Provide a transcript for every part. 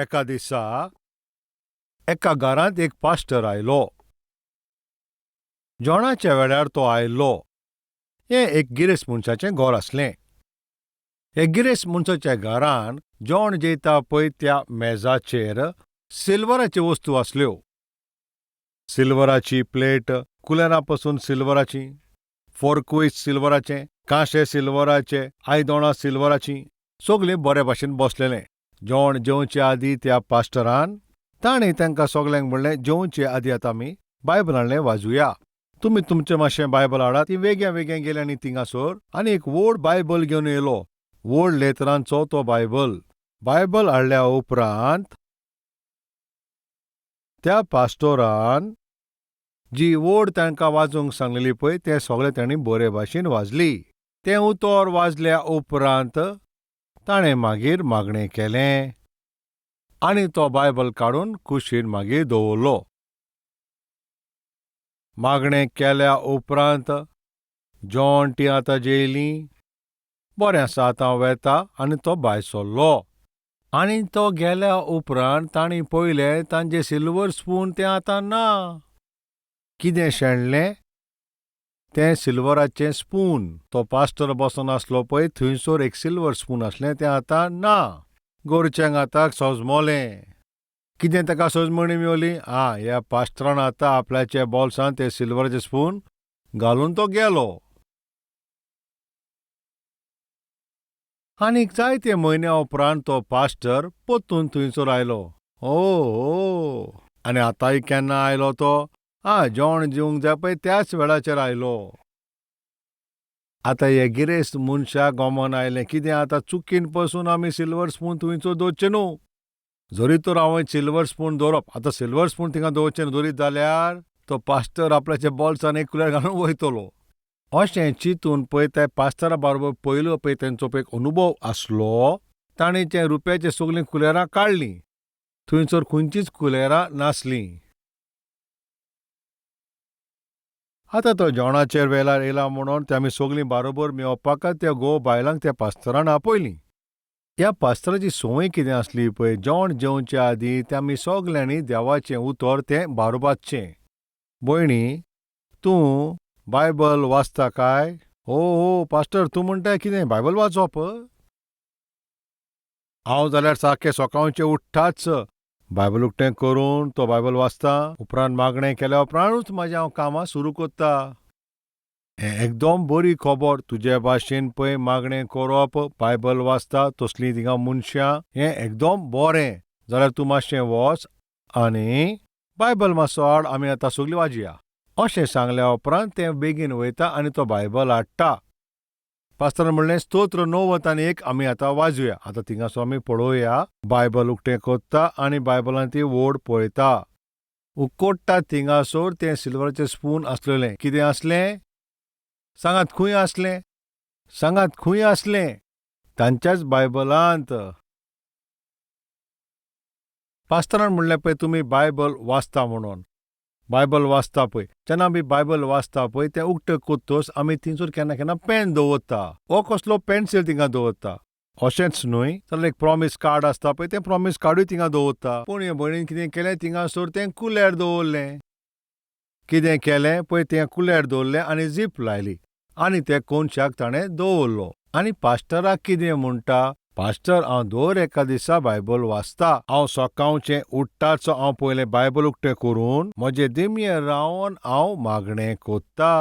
एका दिसा एका घरांत एक पास्टर आयलो. जेवणाच्या वेळार तो आयलो. हें एक गिरेस्त मनशाचें घर आसलें. हे गिरेस्त मनशाच्या घरान जेवण जेयता पळय त्या मेजाचेर सिल्वराच्यो वस्तू आसल्यो. सिल्वराची प्लेट, कुलेरां पसून सिल्वराचीं, फोर्कूय सिल्वराचें, कांशे सिल्वराचे, आयदोणां सिल्वराचीं, सगळें बरे भाशेन बसलेलें. जेवण जेवचे आदीं त्या पास्टरान ताणें तांकां सगल्यांक म्हणलें, जेवचे आदीं आतां आमी बायबलांतलें वाजुया. तुमी तुमचें मातशें बायबल हाडात. ती वेगळ्या वेगळ्या गेली आनी थिंगासर आनी एक व्हड बायबल घेवन येयलो. व्हड लेतरांचो तो बायबल. बायबल हाडल्या उपरांत त्या पास्टोरान जी व्हड तांकां वाजूंक सांगलेली पळय तें सगळें तांणी बरे भाशेन वाजली. तें उतर वाजल्या उपरांत ताणें मागीर मागणें केलें आनी तो बायबल काडून कुशीन मागीर दवरलो. मागणें केल्या उपरांत जेवण तीं आतां जेयलीं. बरें आसा, आतां हांव वेता. आनी तो भायर सरलो. आनी तो गेल्या उपरांत तांणी पळयलें तांचें सिल्वर स्पून तें आतां ना. कितें शेणलें? तें सिल्वराचें स्पून. तो पास्टर बसून आसलो पळय थंयसर एक सिल्वर स्पून आसलें, तें आतां ना. गोरच्यांक आतां सजमोलें. कितें ताका सजमणी मेवली? आं, ह्या पास्टरान आतां आपल्याच्या बोल्सान तें सिल्वराचें स्पून घालून तो गेलो. आनीक जायते म्हयन्या उपरांत तो पास्टर परतून थंयसर आयलो. ओ हो, आनी आतांय केन्ना आयलो तो? आं, जेवण जेवंक जाय पळय त्याच वेळाचेर आयलो. आतां हे गिरेस्त मनशाक गोमोन आयलें, कितें आतां चुकीन पसून आमी सिल्वर स्पून थंयचो दवरचें न्हू. जरी तर हांवें सिल्वर स्पून दवरप, आतां सिल्वर स्पून थिंगा दवरचें न्हू, दवरीत जाल्यार तो पास्टर आपल्याच्या बोल्सान एक कुल्यार घालून वयतलो. अशें चिंतून पळय त्या पास्टरा बारोबर पयलो पळय तेंचो पळय एक अनुभव आसलो. ताणें ते रुप्याचीं सगलीं कुलेरां काडलीं. थंयसर खंयचीच कुलेरां नासलीं. आतां तो जेवणाचेर वेळार येयला म्हणून ते आमी सगलीं बारोबर मेवपाक त्या घोव बायलांक त्या पास्तरान आपयलीं. ह्या पास्तराची संवय कितें आसली पळय, जेवण जेवचे आदीं ते आमी सगल्यांनी देवाचें उतर तें बारोबाचचें. भयणी, तूं बायबल वाचता काय? हो हो पास्टर, तूं म्हणटाय कितें बायबल वाचप? हांव जाल्यार सारकें सकाळचें उठ्ठाच बायबल उकतें करून तो बायबल वाचता. उपरांत मागणें केल्या उपरांतूच म्हाजें हांव कामां सुरू करता. हें एकदम बरी खबर. तुजे भाशेन पळय मागणें करप, बायबल वाचता तसलीं थिंगा मनशां, हें एकदम बरें. जाल्यार तूं मातशें वच आनी बायबल मातसो हाड, आमी आतां सगलीं वाजया. अशें सांगल्या उपरांत तें बेगीन वयता आनी तो बायबल हाडटा. पास्टरान म्हणलें, स्तोत्र 91 आमी आतां वाजूया. आतां थिंगासो आमी पळोवया. बायबल उकतें करता आनी बायबलान ती वोड पळयता. उकोडटा थिंगासर तें सिल्वराचें स्पून आसलेलें. कितें आसलें? सांगात खंय आसलें? सांगात खंय आसलें? तांच्याच बायबलांत. पास्टरान म्हणलें, पळय तुमी बायबल वाचता म्हणून. बायबल वाचता पळय, जेन्ना आमी बायबल वाचता पळय तें उकतें करतच आमी थंयसर केन्ना केन्ना पेन दवरता वो कसलो पेन्सील थिंगा दवरता. अशेंच न्हय जाल्यार एक प्रॉमीस कार्ड आसता पळय, तें प्रॉमीस कार्डूय थिंगा दवरता. पूण हे भयणीन कितें केलें, थिंगासर तें कुल्यार दवरलें. कितें केलें पळय, तें कुल्यार दवरलें आनी जीप लायली आनी तें कोनशाक ताणें दवरलो. आनी पास्टराक कितें म्हणटा, पास्टर हांव दर एका दिसा बायबल वाचता. हांव सकाळचें उठ्ठाच हांव पयलें बायबल उकतें करून म्हजे दिमयेर रावन हांव मागणें करता.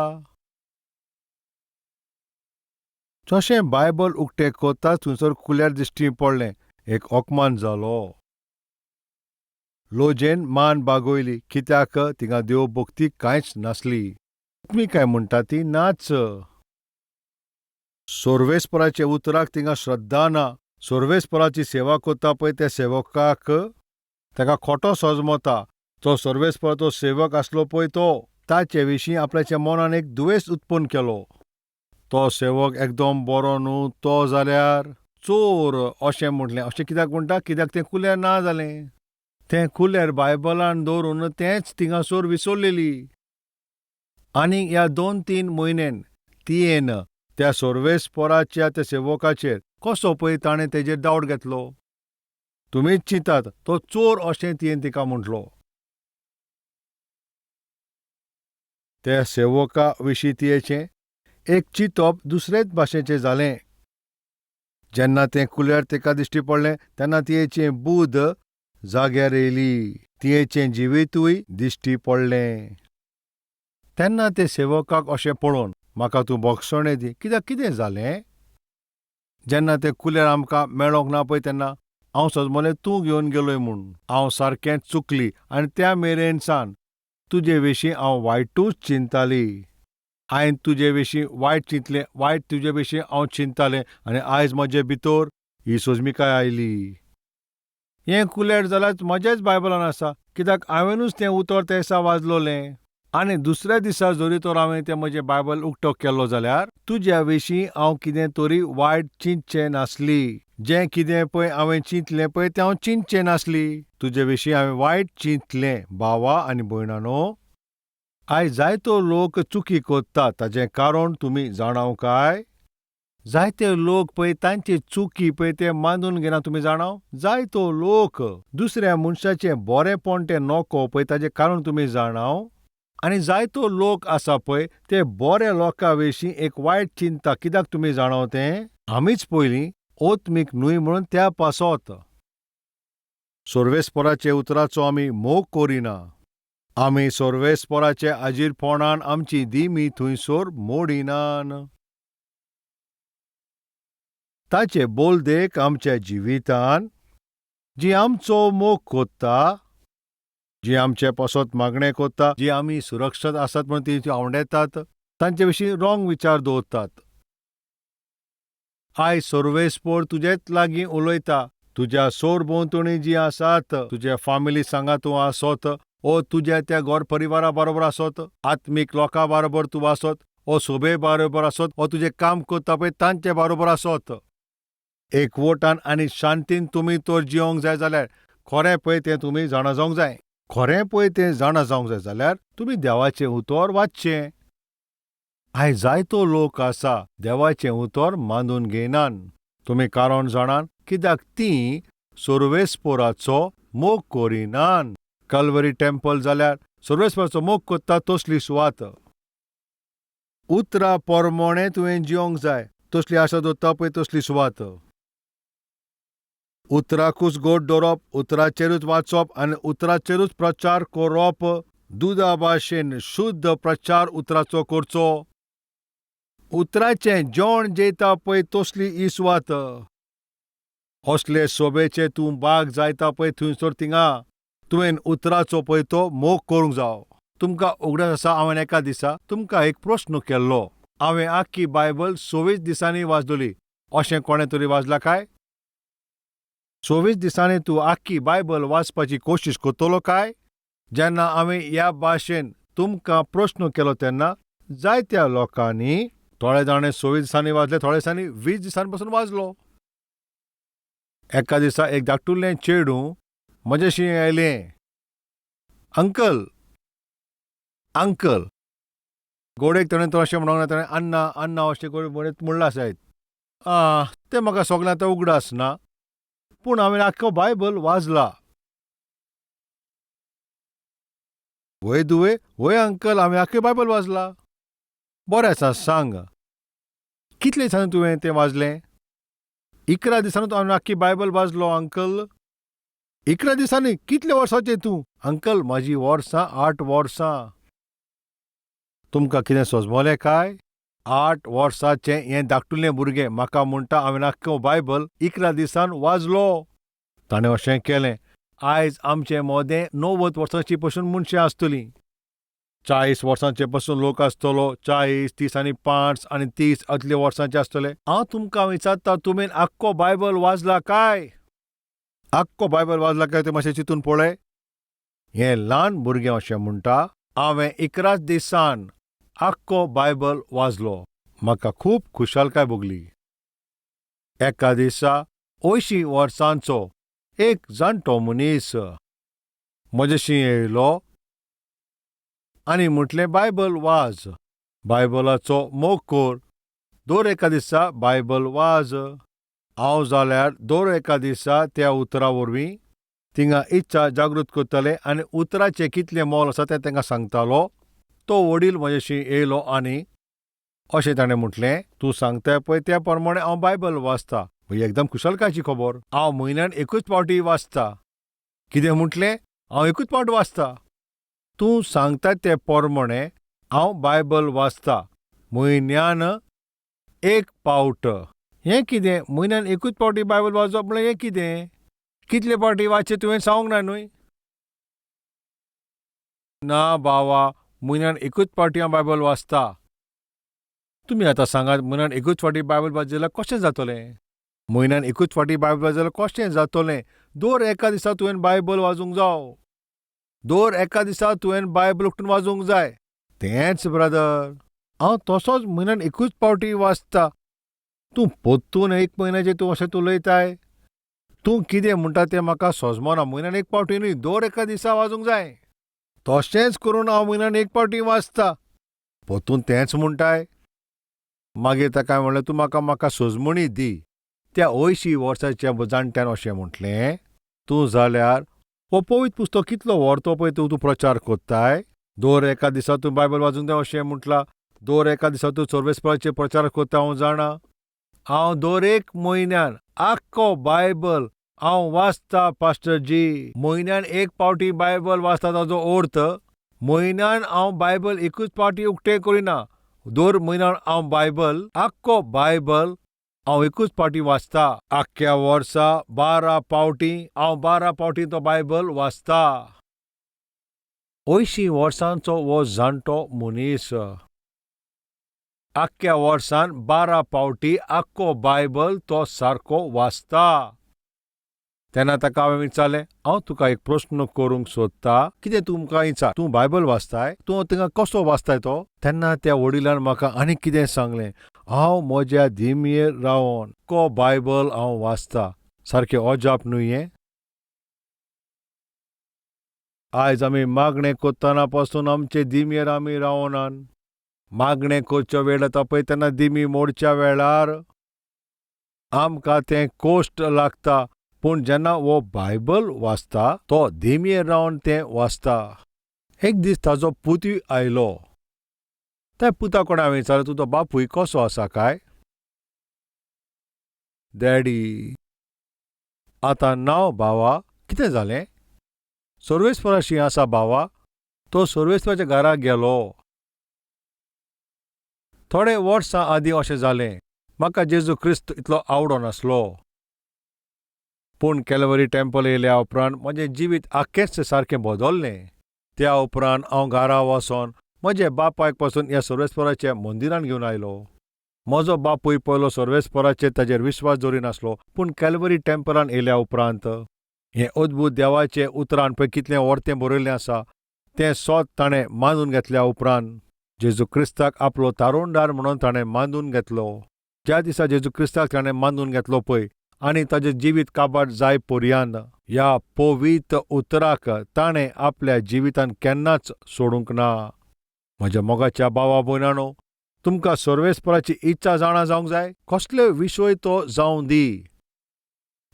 जशें बायबल उकतें करता थंयसर कुल्यार दिश्टी पडलें. एक अपमान जालो. लोजेन मान बागोयली, कित्याक थिंगा देव भक्ती कांयच नासली. तुमी काय म्हणटा ती नाच. सर्वेस्पराच्या उतराक थिंगा श्रद्धा ना. सर्वेस्पराची सेवा करता पळय त्या सेवकाक ताका खोटो सजमता. तो सर्वेस्पराचो सेवक आसलो पळय तो ताचे विशीं आपल्याच्या मनान एक दुवेस उत्पन्न केलो. तो सेवक एकदम बरो न्हू, तो जाल्यार चोर अशें म्हटलें. अशें कित्याक म्हणटा? कित्याक तें कुल्यार ना जालें. तें कुल्यार बायबलान दवरून तेंच थिंगासर विसरलेली. आनी ह्या 2-3 म्हयन्यान तियेन त्या सर्वेस्पराच्या त्या सेवकाचेर कसो पळय ताणें तेजेर दावट घेतलो. तुमीच चिंतात, तो चोर अशें तियेन तिका म्हटलो. त्या सेवका विशीं तियेचें एक चिंतप दुसरेच भाशेचें जालें. जेन्ना तें कुल्यार तिका दिश्टी पडलें तेन्ना तियेचें बूद जाग्यार येयली, तियेचें जिवितूय दिश्टी पडलें. तेन्ना ते सेवकाक अशें पळोवन, म्हाका तूं भोगसणें दी, कित्याक कितें जालें? जेन्ना तें कुल्यार आमकां मेळोंक ना पळय तेन्ना हांव सजमलें तूं घेवन गेलोय म्हूण. हांव सारकें चुकली आनी त्या मेरेन सान तुजे विशीं हांव वायटूच चिंताली. हांवें तुजे विशीं वायट चिंतलें, वायट तुजे विशीं हांव चिंतालें आनी आयज म्हजे भितर ही सोजमिकाय आयली. हें कुलेर जाल्यार म्हजेच बायबलान आसा, कित्याक हांवेनूच तें उतर त्या दिसा वाजलोलें. आनी दुसऱ्या दिसा जरी तर हांवें तें म्हजें बायबल उक्तो केल्लो जाल्यार तुज्या विशीं हांव कितें तरी वायट चिंतचें नासली. जें कितें पळय हांवें चिंतलें पळय तें हांव चिंतचें नासली. तुजे विशीं हांवें वायट चिंतलें. भावा आनी भयणानो, आयज जायतो लोक चुकी कोत्ता, ताजें कारण तुमी जाणाव काय? जायते लोक पळय तांची चुकी पळय ते मानून घेना, तुमी जाणाव? जायतो लोक दुसऱ्या मनशाचें बरेंपण तें नको पळय, ताजें कारण तुमी जाणाव? आनी जायतो लोक आसा पळय ते बऱ्या लोकां विशीं एक वायट चिंता, कित्याक तुमी जाणाव तें? आमीच पयलीं ओत्मीक न्हय म्हणून त्या पासत सोर्वेस्पराचे उतराचो आमी मोग करिना. आमी सोर्वेस्पराचे आजीरपणान आमची दिमी थंयसर मोडिनान. ताचे बोलदेक आमच्या जिवितान जी आमचो मोग कोत्ता, जी आमचे पासत मागणें कोत्ता, जी आमी सुरक्षत आसात म्हूण ती आवडेतात, तांचे विशीं रोंग विचार दवरतात. आयज सोर्वेस्पोर तुजेच लागीं उलयता. तुज्या सोर भोंवतणी जी आसात, तुज्या फामिली सांगा तूं आसत, ओ तुज्या त्या घर परिवारा बरोबर आसत, आत्मीक लोकां बरोबर तूं आसत, ओ सोबे बरोबर आसत, ओ तुजें काम करता पळय तांचे बरोबर आसत, एकवटान आनी शांतीन तुमी तर जिवंक जाय जाल्यार खरें पळय तें तुमी जाणा जावंक जाय. खरें पळय तें जाणा जावंक जाय जाल्यार तुमी देवाचें उतर वाचचें. आयज जायतो लोक आसा देवाचें उतर मानून घेयनान. तुमी कारण जाणान? कित्याक तीं सोर्वेस्पोराचो मोग करिनान. कल्वरी टेम्पल जाल्यार सोर्वेस्पोराचो मोग कोत्ता तसली सुवात. उतरा पोरमोणें तुवें जिवंक जाय, तसली आशा दवरता पळय तसली सुवात. उतराकूच गोड दवरप, उतराचेरूच वाचप आनी उतराचेरूच प्रचार करप. दुदा भाशेन शुद्ध प्रचार उतराचो करचो. उतराचें जेवण जेयता पळय तसली ही सुवात. असले सोबेचे तूं बाग जायता पळय थंयसर थिंगा तुवें उतराचो पळय तो मोग करूंक जावो. तुमकां उगडास आसा हांवें एका दिसा तुमकां एक प्रस्न केल्लो. हांवें आख्खी बायबल 26 दिसांनी वाजलोली. अशें कोणें तरी वाजलां काय? 26 दिसांनी तूं आख्खी बायबल वाचपाची कोशिश करतलो काय? जेन्ना हांवें ह्या भाशेन तुमकां प्रस्न केलो तेन्ना जायत्या लोकांनी, थोडे जाणें 26 दिसांनी वाजले, थोडे दिसांनी 20 दिसांनी पसून वाजलो. एका दिसा एक धाकटुलें चेडूं म्हजेशी आयलें. अंकल, अंकल, गोडेक ताणें तो अशें म्हणूंक ना, ताणें अन्ना अन्ना अशें करून म्हणत म्हणलां जायत. तें म्हाका सगळें आतां उगडास ना, पूण हांवें आख्खो बायबल वाजला. वय दुवे, वय अंकल, हांवें आख्खें बायबल वाजला. बरें आसा, सांग कितले दिसांनी तुवें तें वाजलें? 11 दिसांनी हांवें आख्खी बायबल वाजलो अंकल. 11 दिसांनी? कितले वर्सांचें तूं? अंकल, म्हाजी वर्सां 8 वर्सां. तुमकां कितें सोजमोलें काय? 8 वर्सांचें हें धाकटुलें भुरगें म्हाका म्हणटा हांवें आख्खो बायबल 11 दिसान वाजलो. ताणें अशें केलें. आयज आमचे मोदें 90 वर्सांची पसून मनशां आसतलीं. 40 वर्सांचे पसून लोक आसतलो, 40, 30 आनी 5 आनी 30 अतले वर्सांचे आसतले. हांव तुमकां विचारता, तुमी आख्खो बायबल वाजला काय? आख्खो बायबल वाजला काय तें मातशें चिंतून पळय. हें ल्हान भुरगें अशें म्हणटा, हांवें 11 दिसान आख्खो बायबल वाजलो. म्हाका खूब खुशालकाय भोगली. एका दिसा 80 वर्सांचो एक जाणटो मनीस म्हजेशी येयलो आनी म्हटलें, बायबल वाज, बायबलाचो मोग कर, दर एका दिसा बायबल वाज. हांव जाल्यार दर एका दिसा त्या उतरा वरवीं थिंगा इत्सा जागृत करताले आनी उतराचें कितलें मोल आसा तें तांकां सांगतालो. तो वडील म्हजेशी येयलो आनी अशें ताणें म्हटलें, तूं सांगताय पळय त्या प्रमाणे हांव बायबल वाचता. ही एकदम खुशालकायेची खबर. हांव म्हयन्यान एकूच फावटी वाचता. कितें म्हटलें? हांव एकूच फावट वाचता. तूं सांगता ते प्रमाणे हांव बायबल वाचता म्हयन्यान एक पावट. हें कितें म्हयन्यान एकूच फावटी बायबल वाचप म्हळ्यार हें कितें? कितले फावटी वाचचें तुवें सांगूंक ना न्हय? ना बावा, म्हयन्यान एकूच फावटी हांव बायबल वाचता. तुमी आतां सांगात, म्हयन्यान एकूच फावटी बायबल वाचत जाल्यार कशें जातलें? म्हयन्यान एकूच फावटी बायबल वाचत जाल्यार कशें जातलें? दर एका दिसा तुवें बायबल वाजूंक जावो. दर एका दिसा तुवें बायबल उठून वाजूंक जाय. तेंच ब्रदर, हांव तसोच म्हयन्यान एकूच फावटी वाचता. तूं पोत्तून एक म्हयन्याचें तूं अशें उलयताय? तूं कितें म्हणटा तें म्हाका सोजमना. म्हयन्यान एक फावटी न्हय, दर एका दिसा वाजूंक जाय. तशेंच करून हांव म्हयन्यान एक फावटी वाचता. पोत्तून तेंच म्हणटाय? मागीर ताका हांवें म्हणलें, तूं म्हाका म्हाका सोजमणी दी. त्या अंयशीं वर्साच्या जाणट्यान अशें म्हटलें, तूं जाल्यार हो पवित्र पुस्तक कितलो व्हरतो पळय तूं प्रचार कोत्ताय. दर एका दिसा तूं बायबल वाजूंक जाय अशें म्हटलां. दर एका दिसा तूं सर्वेस्पराचेर प्रचार कोत्ता हांव जाणा. हांव दर एक म्हयन्यान आख्खो बायबल हांव वाचता पास्टर जी. म्हयन्यान एक फावटी बायबल वाचता ताजो अर्थ म्हयन्यान हांव बायबल एकूच फावटी उक्तें करिना. दर म्हयन्यान हांव बायबल आख्खो बायबल हांव एकूच फावटी वाचता. आख्ख्या वर्सा 12 फावटी हांव 12 फावटी तो बायबल वाचता. 80 वर्सांचो हो जाणटो मनीस आख्ख्या वर्सान 12 फावटी आख्खो बायबल तो सारको वाचता. तेन्ना ताका हांवें विचारलें, हांव तुका एक प्रस्न करूंक सोदता, कितें तूं म्हाका विचार, तूं बायबल वाचताय, तूं थिंगा कसो वाचताय तो? तेन्ना त्या वडिलान म्हाका आनीक कितें सांगलें, हांव म्हज्या दिमयेर रावन को बायबल हांव वाचता. सारकें अजाप न्हय हें? आयज आमी मागणें करतना पासून आमचे दिमयेर आमी रावनात. मागणें करचो वेळ येता पळय तेन्ना दिमी मोडच्या वेळार आमकां तें कोश्ट लागता. पूण जेन्ना हो बायबल वाचता तो दिमयेर रावन तें वाचता. एक दीस ताजो पुतूय आयलो. त्या पुता कोणा हांवें विचारलें, तुजो बापूय कसो आसा काय? डॅडी, आतां नांव भावा, कितें जालें? सर्वेस्पराशी आसा भावा. तो सर्वेस्पराच्या घरा गेलो. थोडे वर्सां आदीं अशें जालें, म्हाका जेजू क्रिस्त इतलो आवडनासलो. पूण कॅलवरी टेम्पल येयल्या उपरांत म्हजें जिवीत आख्खेंच सारकें बदल्लें. त्या उपरांत हांव घरा वचोन म्हजे बापायक पासून ह्या सर्वेस्पराच्या मंदिरान घेवन आयलो. म्हजो बापूय पयलो सर्वेस्पराचेर ताजेर विस्वास दवरिनासलो, पूण कॅलवरी टेम्पलान येयल्या उपरांत हें अद्भूत देवाचें उतरान पळय कितलें वर्तें बरयल्लें आसा तें सोद ताणें मानून घेतल्या उपरांत जेजू क्रिस्ताक आपलो तारुणदार म्हणून ताणें मानून घेतलो. ज्या दिसा जेजू क्रिस्ताक ताणें मानून घेतलो पळय आनी ताजें जिवीत काबार जाय पर्यंत ह्या पवित्र उतराक ताणें आपल्या जिवितान केन्नाच सोडूंक ना. म्हज्या मोगाच्या भावा भयणानो, तुमकां सर्वेस्पराची इत्सा जाणा जावंक जाय. कसले विशय तो जावं दी,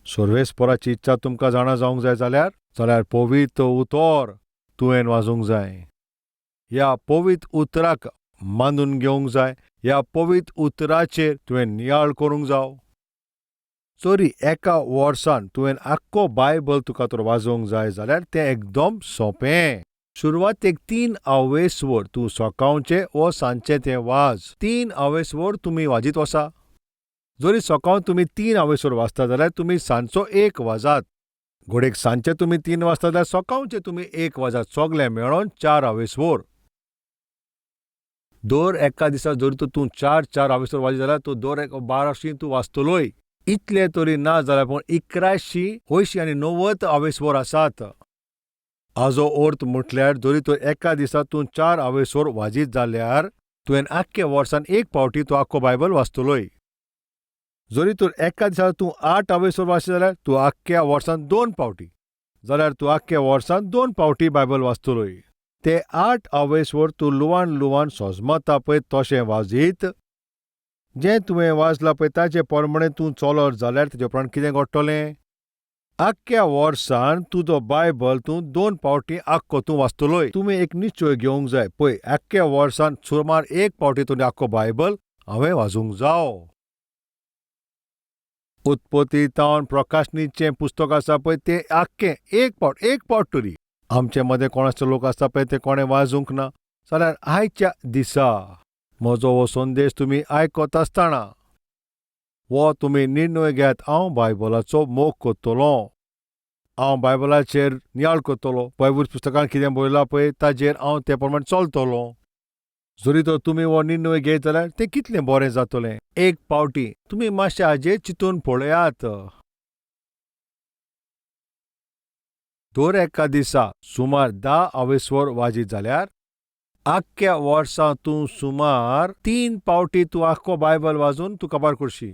सर्वेस्पराची इत्सा तुमकां जाणा जावंक जाय जाल्यार जाल्यार पवित्र उतर तुवें वाजूंक जाय. ह्या पवित्र उतराक मानून घेवंक जाय. ह्या पवित्र उतराचेर तुवें नियाळ करूंक जाव. जरी एका वर्सान तुवें आख्खो बायबल तुका तर वाजोवंक जाय जाल्यार तें एकदम सोंपें. सुरवातेक 3 आवेसवर तूं सकाळचें वो सांजचें तें वाज. 3 आवेसवर तुमी वाजीत वसा. जरी सकाळ तुमी 3 आवेसवर वाचता जाल्यार तुमी सांजचो 1 वाजात. घडयेक सांजचे तुमी 3 वाजता जाल्यार सकाळचें तुमी 1 वाजात. सगळें मेळोन 4 आवेसवर. दर एका दिसा जर तूं 4-4 आवेसवर वाजी जाल्यार तूं दर एक 12 तूं वाचतलोय. इतले तरी ना जाल्यार पूण 81 आनी 90 आवेसवर आसात. हाजो अर्थ म्हटल्यार जरी तूं एका दिसा तूं 4 आवेसवर वाजीत जाल्यार तुवें आख्खे वर्सान 1 फावटी तूं आख्खो बायबल वाचतलोय. जरी तूं एका दिसा तूं 8 आवेसवर वाचता जाल्यार तूं आख्ख्या वर्सान 2 फावटी जाल्यार तूं आख्ख्या वर्सान 2 फावटी बायबल वाचतलोय. ते 8 आवेसवर तूं लुवान लुवान सोजमता पळय तशें वाजीत जें तुवें वाचलां पळय ताचे प्रमाणें तूं चलत जाल्यार तेजे उपरांत कितें घडटलें? आख्ख्या वर्सान तुजो बायबल तूं 2 फावटी आख्खो तूं वाचतलोय. तुवें एक निश्चय घेवंक जाय, पळय आख्ख्या वर्सान सुमार 1 फावटी तुवें आख्खो बायबल हांवें वाचूंक जावो. उत्पत्ती तावन प्रकाशनीचें पुस्तक आसा पळय तें आख्खें एक फावट तरी. आमचे मदें कोण आसता लोक आसता पळय ते कोणें वाजूंक ना जाल्यार आयच्या दिसा म्हजो हो संदेश तुमी आयकत आसतना हो तुमी निर्णय घेत, हांव बायबलाचो मोग करतलो, हांव बायबलाचेर नियाळ करतलो, बायबल पुस्तकान कितें बरयलां पळय ताजेर हांव ते प्रमाण चलतलो. जरी तर तुमी हो निर्णय घेत जाल्यार तें कितलें बरें जातलें. एक फावटी तुमी मातशें हाजेर चिंतून पळयात. दर एका दिसा सुमार 10 अवेस्वर वाजीत जाल्यार आख्ख्या वर्सां तूं सुमार 3 फावटी तूं आख्खो बायबल वाजून तूं काबार करशी.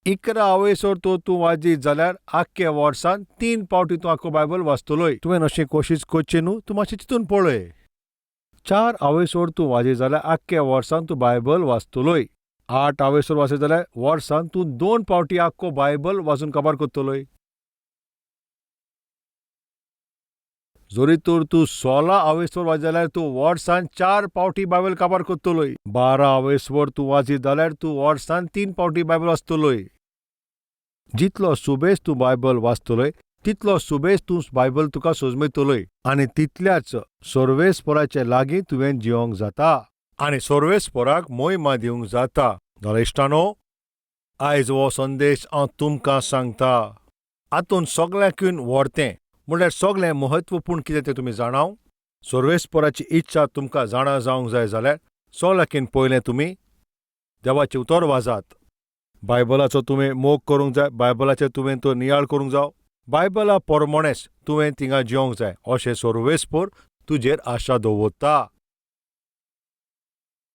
11 अवेसर तूं वाजीत जाल्यार आख्ख्या वर्सान 3 फावटी तूं आख्खो बायबल वाचतलोय. तुवें अशें कोशिश करची न्हू, तूं मातशें चिंतून पळय. 4 अवेसर तूं वाजीत जाल्यार आख्ख्या वर्सान तूं बायबल वाचतलोय. 8 अवेसर वाचत जाल्यार वर्सान तूं 2 फावटी आख्खो बायबल वाचून काबार करतलोय. जरी तर तूं 16 अवेसर वाजीत जाल्यार तूं वर्सान 4 फावटी बायबल काबार करतलोय. 12 अवेसर तूं वाजीत जाल्यार तूं वर्सान 3 फावटी बायबल वाचतलोय. जितलो सुबेज तूं बायबल वाचतलोय तितलो सुबेज तूं बायबल तुका सोजमेतलोय आनी तितल्याच सर्वेस्पराचे लागीं तुवें जिवंक जाता आनी सर्वेस्पराक मोहिमा दिवंक जाता. जाल्यार इश्टानो, आयज हो संदेश हांव तुमकां सांगता. हातूंत सगळ्यांकून व्हरतें म्हणल्यार सगळें म्हत्वपूर्ण कितें तें तुमी जाणाव. सर्वेस्पराची इच्छा तुमकां जाणा जावंक जाय जाल्यार सगळ्यांकीन पयलें तुमी देवाचें उतर वाजात. बायबलाचो तुवें मोग करूंक जाय, बायबलाचेर तुवें तो नियाळ करूंक जाव, बायबला प्रमाणेच तुवें थिंगा जिवंक जाय अशें सर्वेस्पर तुजेर आशा दवरता.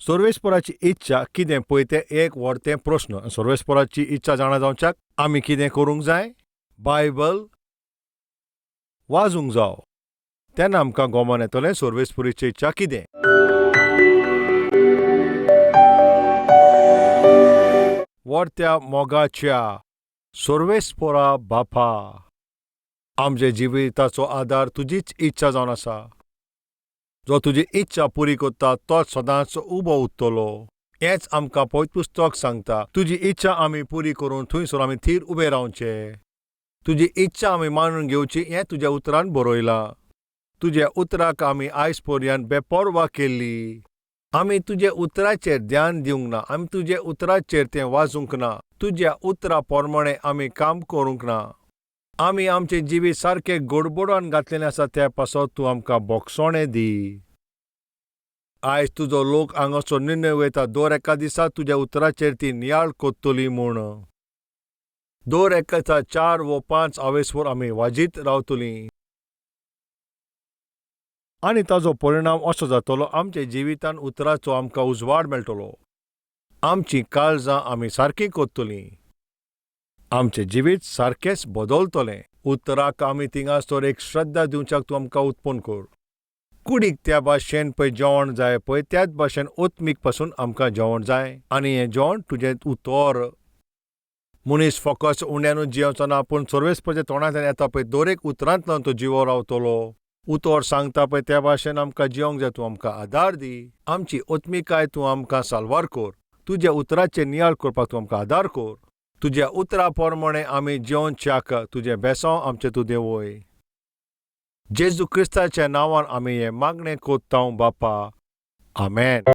सर्वेस्पराची इच्छा कितें पळय तें एक व्हरतें प्रस्न. सर्वेस्पराची इच्छा जाणा जावच्याक आमी कितें करूंक जाय? बायबल वाजूंक जाव. तेन्ना आमकां गोमान येतलें सर्वेस्पराची इच्छा कितें. व्हरत्या मोगाच्या सर्वेस्परा बापा, आमच्या जिविताचो आदार तुजीच इच्छा जावन आसा. जो तुजी इच्छा पुरी करता तोच सदांच उबो उरतलो. हेंच आमकां पवित्र पुस्तक सांगता. तुजी इच्छा आमी पुरी करून थंयसर आमी थीर उबे रावचे. तुजी इच्छा आमी मानून घेवची हें तुज्या उतरान बरयलां. तुज्या उतराक आमी आयज पर्यंत बेपर्वा केल्ली. आमी तुज्या उतराचेर ध्यान दिवंक ना, आमी तुज्या उतराचेर तें वाजूंक ना, तुज्या उतरा प्रमाणें आमी काम करूंक ना. आमी आमचें जिवीत सारकें गडबडोन घातलेलें आसा, त्या पासत तूं आमकां बोगसणें दी. आयज तुजो लोक हांगासर निर्णय वयता दर एका दिसा तुज्या उतराचेर ती नियाळ करतली म्हूण. दर एका दिसा 4 वा 5 अवेसवर आमी वाजीत रावतलीं आनी ताजो परिणाम असो जातलो, आमच्या जिवितान उतराचो आमकां उजवाड मेळटलो. आमचीं काळजां आमी सारकीं करतलीं, आमचें जिवीत सारकेंच बदलतलें. उतराक आमी थिंगासर एक श्रद्धा दिवच्याक तूं आमकां उत्पन्न कर. कुडीक त्या भाशेन पळय जेवण जाय पळय त्याच भाशेन ओतमीक पासून आमकां जेवण जाय आनी हें जेवण तुजें उतर. मनीस फकत उण्यानूच जियेवचो ना, पूण सर्वेस्पराच्या तोंडांतल्यान येता पळय दर एक उतरांतल्यान तो जिवो रावतलो. उतर सांगता पळय त्या भाशेन आमकां जिवंक जाय. तूं आमकां आदार दी, आमची ओतमिकाय तूं आमकां साल्वार कर. तुज्या उतराचेर नियाळ करपाक तूं आमकां आदार कर. तुज्या उतरा प्रमाणें आमी जिवनच्याक तुजें बेसांव आमचें तूं देंवय. जेजू क्रिस्ताच्या नांवान आमी हें मागणें कोत्तांव बापा, आमेन.